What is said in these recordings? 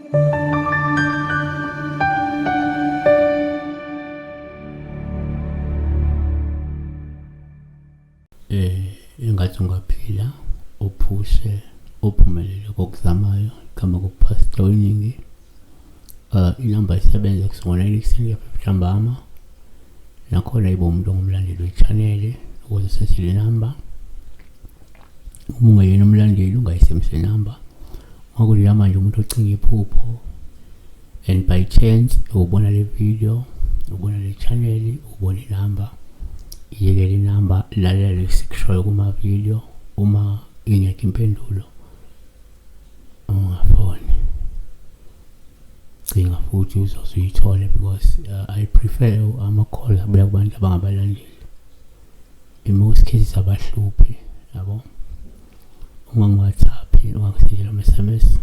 Engathi ungaphila uphushe uphumelele kokuzamayo igama kuPastor Weningi. Inamba isebenza kusuka ngo-9 ekuseni kuya 5 ntambama. Nakhona yiba umuntu ongumlandeli we-channel ukuze usese le namba. Uma ungeyena umlandeli ungayisebenzisi le namba. Uma manje umuntu ocinga iphupho and by chance ubona le video, ubona le channel, ubona inamba, yekela inamba, lalela lesikushoyo kuma video. Uma ingekho impendulo ungafoni, cinga futhi uzoze uyithole because I prefer ama-calls abuya kubantu abangabalandeli. In most cases abahluphi yabo. Ungangi-WhatsApp, ungangisendela ama-SMS.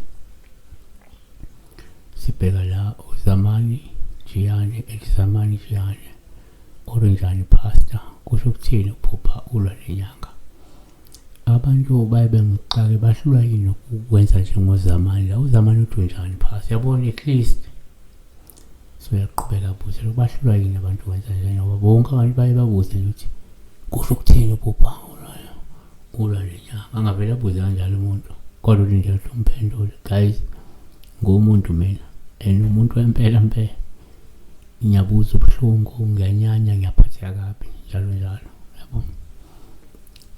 Sibheka la uZamani Jiyane ethi Zamani Jiyane orinjani pastor, kusho ukuthini ukuphupha ulwa nenyanga? Abantu baye bengixake bahlulwa yini ukwenza njengoZamani la. UZamani uthi unjani pastor, yabona at least so uyaqhubeka buze lokhu bahlulwa yini abantu ukwenza njengoba bonke abantu baye babuze nje ukuthi kusho ukuthini ukuphupha ulwa nenyanga. Angavele abuze kanjalo umuntu kodwa ulindele ukuthi umphendule. Guys, ngumuntu mina and umuntu wempela mpela, ngiyabuza ubuhlungu, ngiyanyanya, ngiyaphatheka kabi njalo njalo yabo.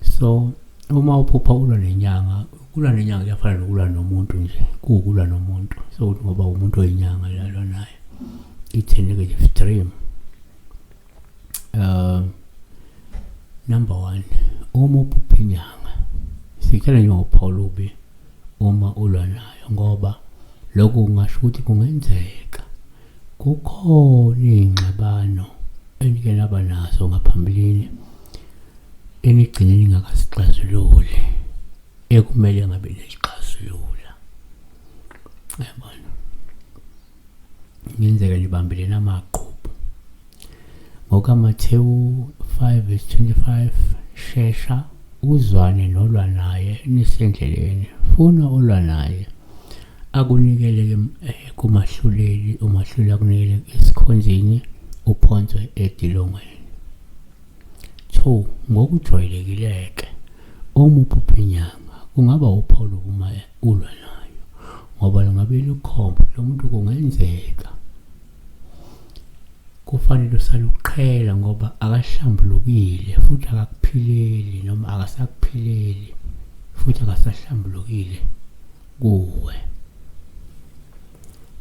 So uma uphupha ulwa nenyanga, ukulwa nenyanga kuyafana nokulwa nomuntu nje, kuwukulwa nomuntu. So ngoba umuntu oyinyanga lalwa naye, it's a negative dream. Number one, uma uphupha inyanga sikuthela njengophawu olubi uma ulwa nayo, ngoba lokho kungasho ukuthi kungenzeka kukhona iy'ngxabano enike naba nazo ngaphambilini enigcine ningakazixazululi ekumele ngabe niyixazulula. Yabona, kungenzeka nibambelene amaqhubu. NgokaMathewu 5 verse 25, shesha uzwane nolwa naye nisendleleni, funa ulwa naye akunikele kumahluleli, umahluleli akunikele esikhonzini, uphonswe etilongweni. 2, ngokujwayelekile-ke uma uphupha inyanga kungaba uphawu uma ulwa nayo, ngoba lungabe lukhomba lo muntu kungenzeka kufanele usale uqhela ngoba akahlambulukile futhi akakuphileli noma akasakuphileli futhi akasahlambulukile kuwe.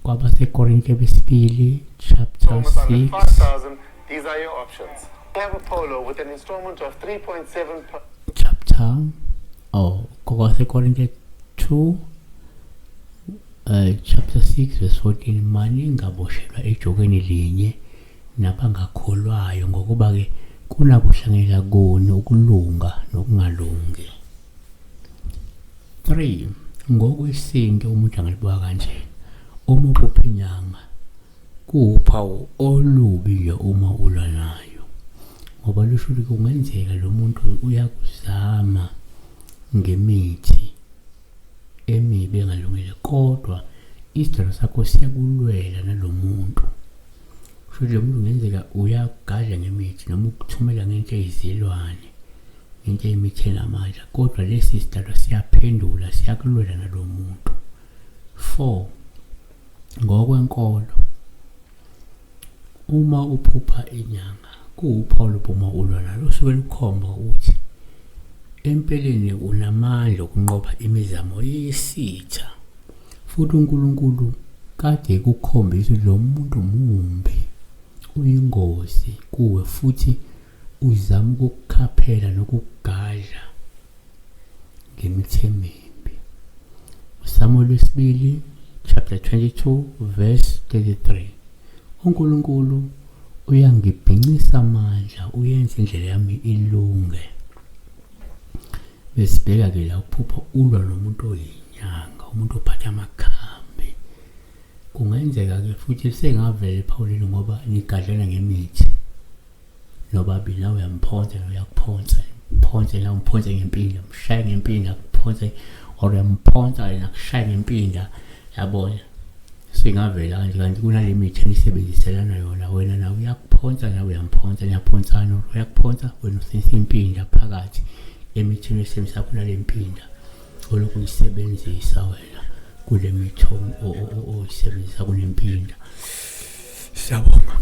KwabaseKorinte besibili chapter Almost under 6 5,000. These are your options. Have a Polo with an installment of 3.7 per chapter, oh, kwabaseKorinte 2 chapter 6 verse 14, mani ngaboshelwa ejokeni linye nabangakholwayo, ngokuba ke kunakuhlanganyela kuni ukulunga nokungalungi. 3, ngokwesintu umuntu angalibuka kanje, uma uphupha inyanga kuwuphawu olubi nje uma ulwa nayo, ngoba lusho ukuthi kungenzeka lo muntu uyakuzama ngemithi emibi engalungile, kodwa isidalo sakho siyakulwela nalo muntu. Kusho ukuthi lo muntu kungenzeka uyagadla ngemithi noma ukuthumela ngento eyizilwane, ngento eyimithi enamandla, kodwa lesi sidalo siyaphendula, siyakulwela nalo muntu. 4, ngokwenkolo uma uphupha inyanga kuwuphawu lophuma ulwa nalo, usuke lukhomba ukuthi empeleni unamandla okunqoba imizamo yesitha, futhi uNkulunkulu kade ekukhombisa ukuthi lo muntu mumbi, uyingozi kuwe futhi uzama ukukukhaphela nokukugadla ngemithi emibi. USamuel wesibili chapter 22 verse 33, uNkulunkulu uyangibhincisa amandla, uyenza indlela yami ilunge. Besibheka ke la uphupha ulwa nomuntu oyinyanga, umuntu ophatha amakhambi. Kungenzeka ke futhi sengavele ephawuleni ngoba nigadlana ngemithi nobabili, nawe uyamphonsa uyakuphonsa, phonse la umphonse ngempinda, umshaye ngempinda, akuphonse or uyamphonsa yena akushaye ngempinda, yabona. Singavela kanje kanti kunale mithi enisebenziselana yona wena nawe uyakuphonsa nawe uyamphonsa niyaphonsana uyakuphonsa wena usebenzisa impinda phakathi emithini oyisebenzisa kunale mpinda olokhu uyisebenzisa wena kule mithi oyisebenzisa kunempinda. Siyabonga.